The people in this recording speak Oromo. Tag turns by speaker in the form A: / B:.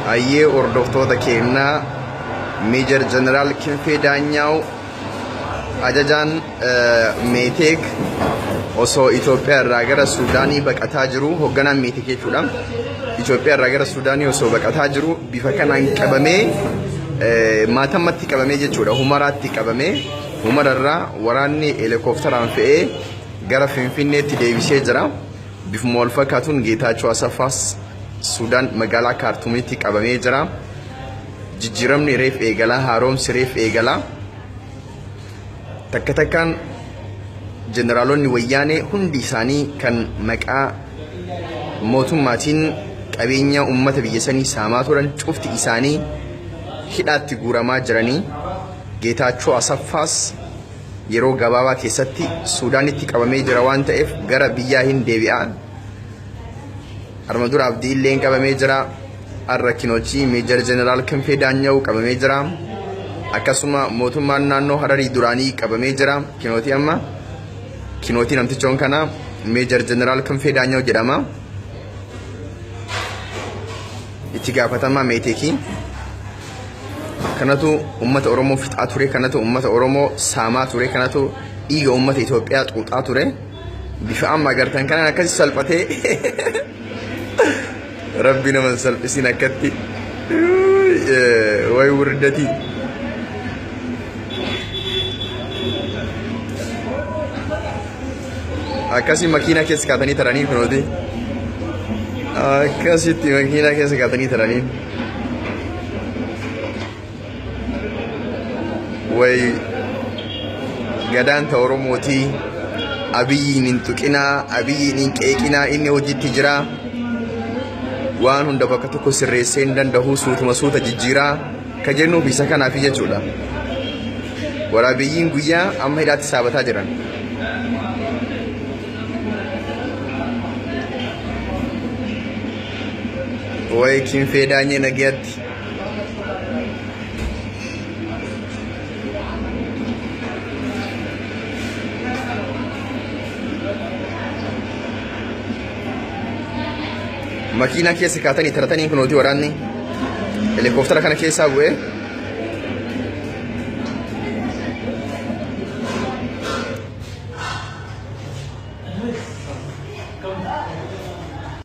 A: Ayyee hordoftoota keenyaa, Meejar Jeneraal Kinfee Daanyaaw ajajaan Meeteek osoo Itoophiyaa irraa gara Suudaanii baqataa jiru, hoogganaan Meeteek jechuudha. Itoophiyaa irraa gara Suudaanii osoo baqataa jiru bifa kanaan qabamee, maatammatti qabamee jechuudha. Humaraatti qabamee, Humararraa waraanni heelikooftaraan fe'ee gara Finfinneetti deebisee jira. Bifuma wal fakkaatuun Geetaachoo Asaffaas Suudaan magaalaa Kaartuumitti qabamee jira. Jijjiiramni reef eegalaa, haaromsi reef eegalaa. Takka takkaan jeneraalonni wayyaanee hundi isaanii kan maqaa mootummaatiin qabeenya uummata biyya sanii saamaa turan cufti isaanii hidhaatti guuramaa jiranii. Geetaachoo Asaffaas yeroo gabaabaa keessatti Suudaanitti qabamee jira waan ta'eef gara biyyaa hin deebi'a. Arma dura Abdii illeen qabamee jira. Har'a Kinochii Meejar Jeneraal Kinfee Daanyaw qabamee jira. Akkasuma mootummaan naannoo Hararii duraanii qabamee jira. Kinootii amma kinootii namtichoon kana Meejar Jeneraal Kinfee Daanyaw jedhama. Itti gaafatamaa Meeteekii. Kanatu uummata Oromoo fixaa ture, kanatu uummata Oromoo saamaa ture, kanatu dhiiga uummata Itoophiyaa xuuxaa ture. Bifa amma agartan kanaan akkasi salphatee, Rabbi nama hin salphisiin akkatti. Way wurdatii. Akkasii makiinaa keessa kaatanii taranii kunooti. Akkasitti makiinaa keessa kaatanii taranii. Way gadaanta Oromootii, Abiyyiin hin tuqinaa, Abiyyiin hin qeeqinaa, inni hojiitti jira. Waan hunda bakka tokko sirreessee hin danda'u, suutuma suuta jijjiiraa ka jennuuf isa kanaaf jechuudha. Waraabeyyiin guyyaa amma hidhaatti saabataa jiran. Way Kinfee Daanyee nagayatti. Makiinaa keessa kaatanii taratanii kunooti, waraanni helikooftara kana keessaa bu'ee